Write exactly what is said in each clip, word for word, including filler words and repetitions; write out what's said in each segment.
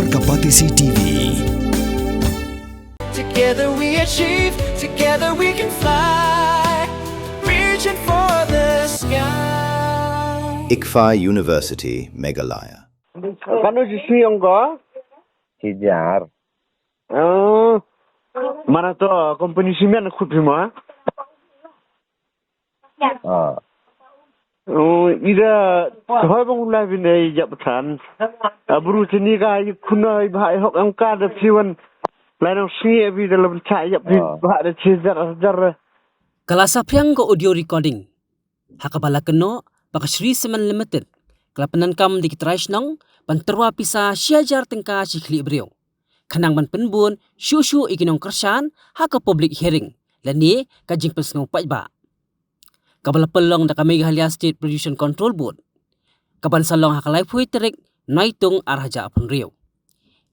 Ka Batesi T V. Together we achieve, together we can fly, reaching for the sky. ICFAI University, Meghalaya. Kano ji sni ong ko? Hajar. Oh. Mana to company cement khut phi ma? Ah. Oh, ida hoi bang ulai bin ei jap than. Abru chini ka i khuna i bha i hok ang ka da phi wan. Lai nong sni abi da lam cha jap phi. Ah. Bha da chi jar jar. Ka la saphriang ka audio recording ha kaba la kynnoh ba ka Shree Cement Limited ka la pyndonkam da ki trai shnong ban tyrwa pisa shi hajar tyngka shi khlieh briew, khnang ban pynbun shuh shuh ïa ki nongkyrshan ha ka public hearing lane ka jingpynsngew paidbah kaba la pynlong da ka Meghalaya State Pollution Control Board, kaban sa long ha ka laiphew tarik Naitung ar hajar arphew hynriew.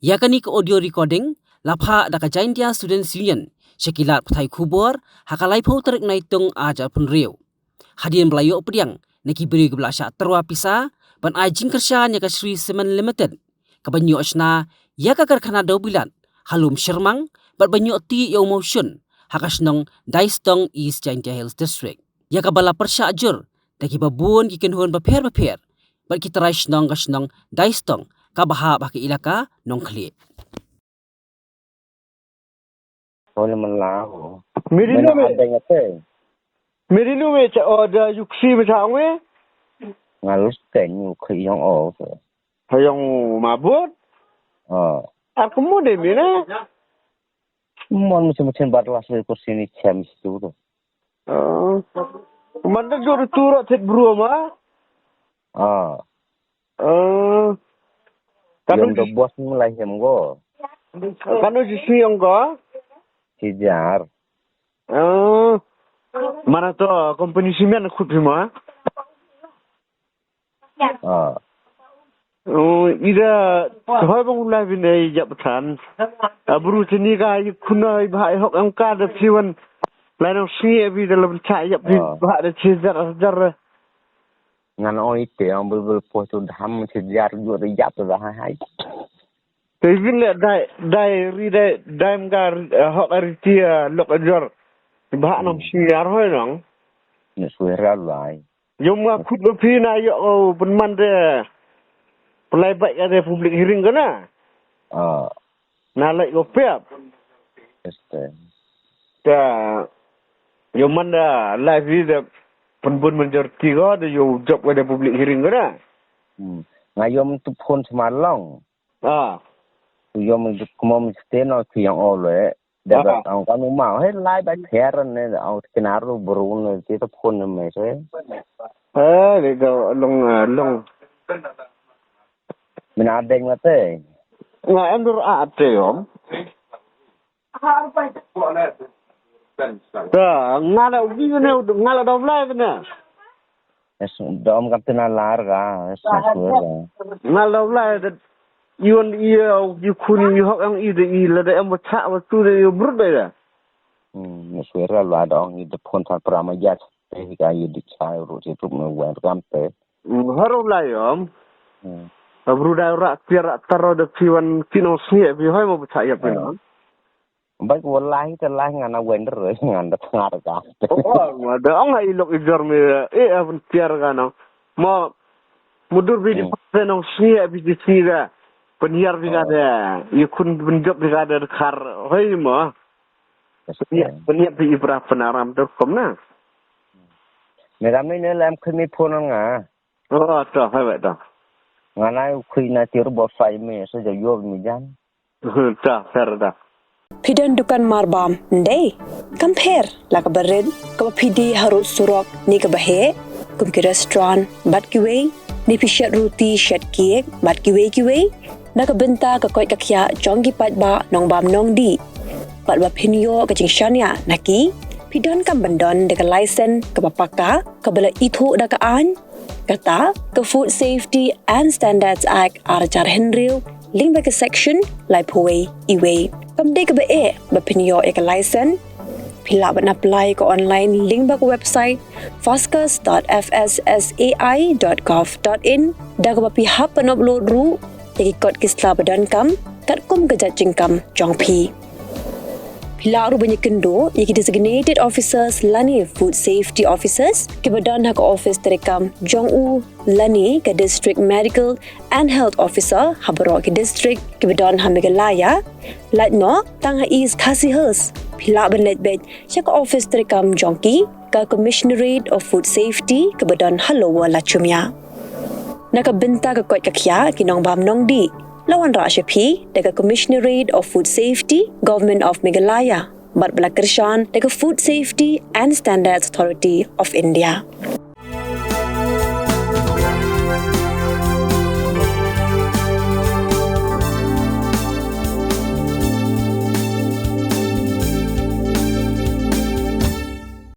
Ïa kane ka audio recording la phah da ka Jaintia Students Union sha ki lad pathai khubor ha ka laiphew tarik Naitung ar hajar arphew hynriew, hadien ba la ïoh pdiang na ki briew kiba la shah tyrwa pisa ban ai jingkyrshan ïa ka Shree Cement Limited, kaban ïoh shna ïa ka karkhana dewbilat ha Lumshyrmang bad ban ïoh tih ïa u mawshun ha ka shnong Daistong, East Jaintia Hills District, ïa kaba la pyrshah jur da kiba bun ki kynhun bapher bapher bad ki trai shnong ka shnong Daistong kaba hap ha ka ilaka Nongkhlieh. Hola, man la ho. Meri lu me. Meri lu me cha order yuksi me cha ngwe. Ngalus tenyu khayong o. Khayong mabut. Oh. Ar kemu de me na. Mon me cha me chen bar las le kursi ni chem situ. Oh. Man da jor tu ro thet bru ma. Ah. Eh, kanu Yom do ji, bos mu lai hem go. Kanu ji sni ong ko? Hajar. Eh, mana to company cement khut phi ma? Ah. Oh, ida hoi bang ulai bin ei jap than. Abru chini ka i khuna i bha i hok ang ka da phi wan. Lai nong sni abi da lam cha jap phi. Ah. Bha da chi jar jar. Ngan ong ite ong bul bul poh tu dham chi jar ju da jap tu da hai hai. Te vin le dai dai ri dai dai mga, eh, hok ari ti, eh, lok ajor. Bha nong sni ar hoi nong. Ni suera lai. Yom nga khut ba phi na yo o pynman de. Pynlai bai ka de public hearing ka na. Ah. Na lai ko pep. Este. Ta yom man da lai phi de pynbun majority ko de yo jop ka de public hearing ka na. Hmm. Nga yom tu phone sma long. Ah. Tu yom tu kumom steno tu yang o le. Dapat ong kanu mau he lai bai pher ne ong kinar ru bru ne ti to phone ne me se. Eh, le do long, eh, long. Mina deng mate. Nga em dur a te om. Ta nga la ubi ne nga la dom lai ne. Es dom kam tena lar ga, es sur ga. Nga la lai da iwan i, i khun i hok ang i da i la da em ba cha ba tu da i brut da. Hmm, sur ga la da ong i da phone than pra ma ya te ka i di cha ru ti tup me wan kam te. Hmm, haru lai om. Hmm. Abru da ra tiar ra taro da piwan kino sni bi hoi mo ba cha ya pinon. Bai ko lai te lai ngan a wender ngan da tngar ka. Oh, ma da ong ai lok i jor me e a pun tiar ka no. Mo mudur bi di pa nong sni a bi di sni da. Peniar bi ka da. I khun pun jop bi ka da khar. Hoi mo. Peniar bi i pra penaram tu kom na. Me ram ni ne lam khun mi phone nga. Oh, to, hai bai to. Ngan ai khui na tir bo sai me so ja yo mi jan. Ta, pher da. Phi don dukan marbam, ndei? Kam pher, la kaba rit, kaba phi die harud surok, ne kaba heh, kum ki restaurant, bad kiwei, ne phi shet ruti, shet cake, bad kiwei kiwei, na ka bynta ka koit ka khiah jong ki paidbah nongbam nongdih. Bad ba phin ïoh ka jingshaniah na ki, phi donkam ban don da ka license kaba paka, kaba la ithuh da ka aiñ, kata ka Food Safety and Standards Act ar hajar hynriew, lyngba ka section laiphew wei, iwei. Kam dei kaba eh ba phin ïoh ïa ka license. Phi lah ban apply ka online lyngba ka website foscus dot F S S A I dot gov dot in, da kaba phi hap ban upload ruh ïa ki kot ki sla ba donkam katkum ka jait jingkam jong phi. Phi lah ruh ban ïakynduh ïa ki designated officers lane food safety officers kiba don ha ka office treikam jong u lane ka district medical and health officer ha baroh ki district kiba don ha Meghalaya. Lait noh tang ha East Khasi Hills, phi lah ban leit beit sha ka office treikam jong ki, ka Commissionerate of Food Safety kaba don ha Lower Lachumia. Na ka bynta ka koit ka khiah ki nongbam nongdih, la wanrah sha phi da ka Commissionerate of Food Safety, Government of Meghalaya, bad ba la kyrshan da ka Food Safety and Standards Authority of India.